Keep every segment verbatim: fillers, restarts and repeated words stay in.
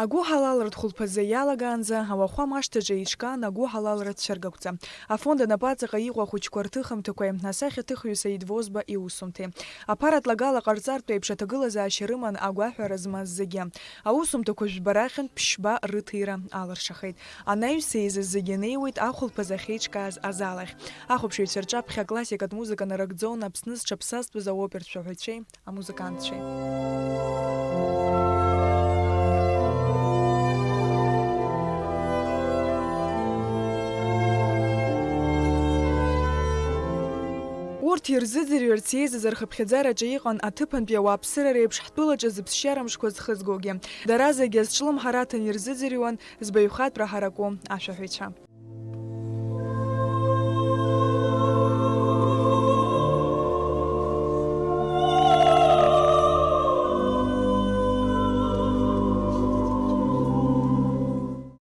Агәыҳалалратә хәылԥазы иалагаанӡа ауахәама ашҭаҿы еиҿкаан агәыҳалалратә цәыргақәҵа. Афонд анапаҵаҟа иҟоу ахәыҷқәа рҭыхымҭақәеи асахьаҭыхҩы Саид Возба иусумҭеи. Аԥаратә лагала ҟарҵартә еиԥш аҭагылазаашьа рыман агәаҳәара змаз зегьы. Аусумҭақәа жәба рахьынтә ԥшьба рыҭира алыршахеит. Анаҩс еизаз зегьы неиуеит ахәылԥаз ахьеиҿкааз азал ахь. Ахәаԥшыҩцәа рҿаԥхьа аклассикатә музыка нарыгӡон Аԥсны зҽаԥсазтәыз аопертә шәаҳәацәеи амузыкантцәеи. Урҭ ирзыӡырҩырц еизаз рхыԥхьаӡараҿы иҟан аҭыԥантәи ауааԥсыра реиԥш ҳтәылаҿы зыԥсшьара мшқәа зхызгогьы. Дара зегьы азҿлымҳара аҭан ирзыӡырҩуан збаҩхатәра ҳараку ашәаҳәаҩцәа.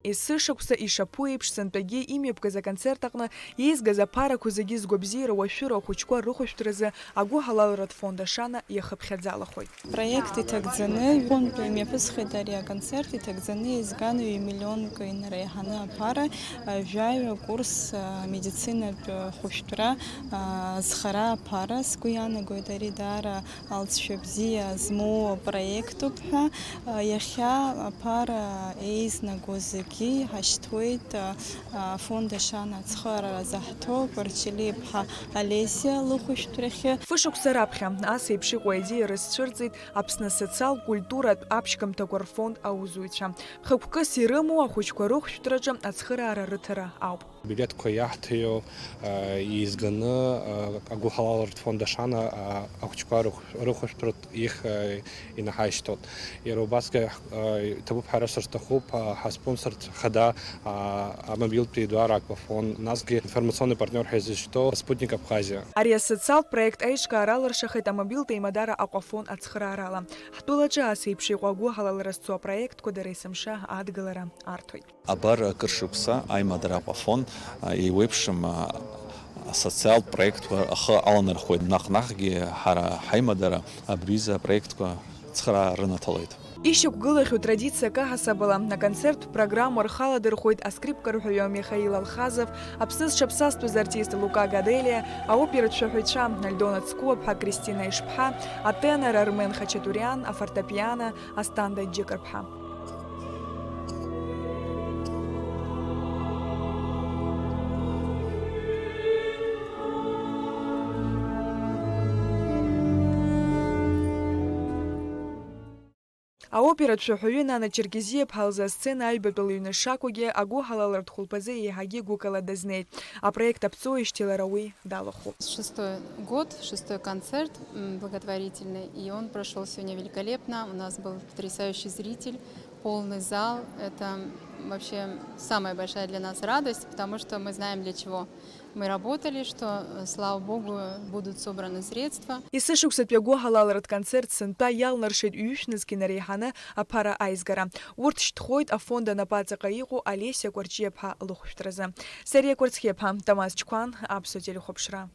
Есышықәса ишаԥу еиԥш, сынтәагьы имҩаԥгаз аконцерт аҟны еизгаз аԥарақәа зегьы згәабзиара уашәшәыроу ахәыҷқәа рыхәышәтәразы агәыҳалалратә фонд Ашана иахыԥхьаӡалахоит. Проект иҭагӡаны, ҩынтә имҩаԥысхеит ари аконцерт, иҭагӡаны еизган ҩ-миллионк инареиҳаны аԥара, жәаҩа курс медицинатә хәышәтәра азхара аԥара. Сгәы иаанагоит, ари даара алҵшәа бзиа змоу апроектуп ҳәа. Иахьа аԥара еизнаго зегьы иҳашьҭуеит афонд Ашана ацхыраара заҳҭо Кәарчелиаԥҳа Олеся лыхәышәтәрахьы. Фышықәса раԥхьа ас еиԥш иҟоу аидеиа рызцәырҵит Аԥсны асоциал-культуратә аԥшьгамҭақәа рфонд аусзуҩцәа. Хықәкыс ирымоу ахәыҷқәа рыхәшәтәраҿы ацхыраара рыҭара ауп. Билеҭқәа иаҳҭиуа, еизганы, агәыҳалалратә фонд Ашана ахәыҷқәа рыхә-, рыхәышәтәратә ихь инаҳашьҭуеит. Иара убасгьы, иҭабуп ҳәа расҳәар сҭахуп, ҳаспонсорцәа хада, амобилтәи Едуар Аквафон, насгьы информационный партнер ҳәа изышьҭоу Спутник Абхазиа. Ари асоциалтә проект аиҿкаара алыршахеит амобилтә еимадара Аҟәафон ацхыраарала. Ҳтәылаҿы ас еиԥш иҟоу агәыҳалалра зцу апроектқәа дара есымша адгылара арҭоит. Абар акыр шықәса аимадара Аҟәафон, а, еиуеиԥшым, а, асоциалтә проектқәа ахы аланархоит. Наҟ-наҟгьы ҳара ҳаимадара абри аҩыза апроектқәа цхыраара рынаҭалоит. Ишьақәгылахьоу традициак аҳасабала, аконцерттә программа рхаладырхәоит аскрипка рҳәаҩы Михаил Алхазов, Аԥсны зҽаԥсазтәыз артист Лука Гаделиа, аоператә шәаҳәаҩцәа Альдона Цкуаԥҳа, Кристина Ишԥҳа, атенор Армен Хачатуриан, афортепиано Асҭанда Џьыкырԥҳа. Аоператә шәаҳәаҩы Нана Черкезиаԥҳа лзы асцена аҩбатәи лыҩны шакәугьы, агәыҳалалратә хәылԥазы еиҳагьы гәыкала дазнеит. Апроект аԥҵоижьҭеи лара уи далахәуп. Шестой год, шестой концерт, м, благотворительный, и он прошёл сегодня великолепно. У нас был потрясающий зритель, полный зал. Это вообще самая большая для нас радость, потому что мы знаем, для чего мы работали, что, э, слава богу, будут собраны средства. Есышықәсатәи агәыҳалалратә концерт сынтәа иалнаршеит ҩышә нызқь инареиҳаны аԥара аизгара. Урҭ шьҭхоит афонд анапаҵаҟа иҟоу Олеся Кәарҷиаԥҳа лыхәшәтәразы. Сариа Кәарцхиаԥҳа, Тамаз Чқәан, Аԥсуа телехәаԥшра.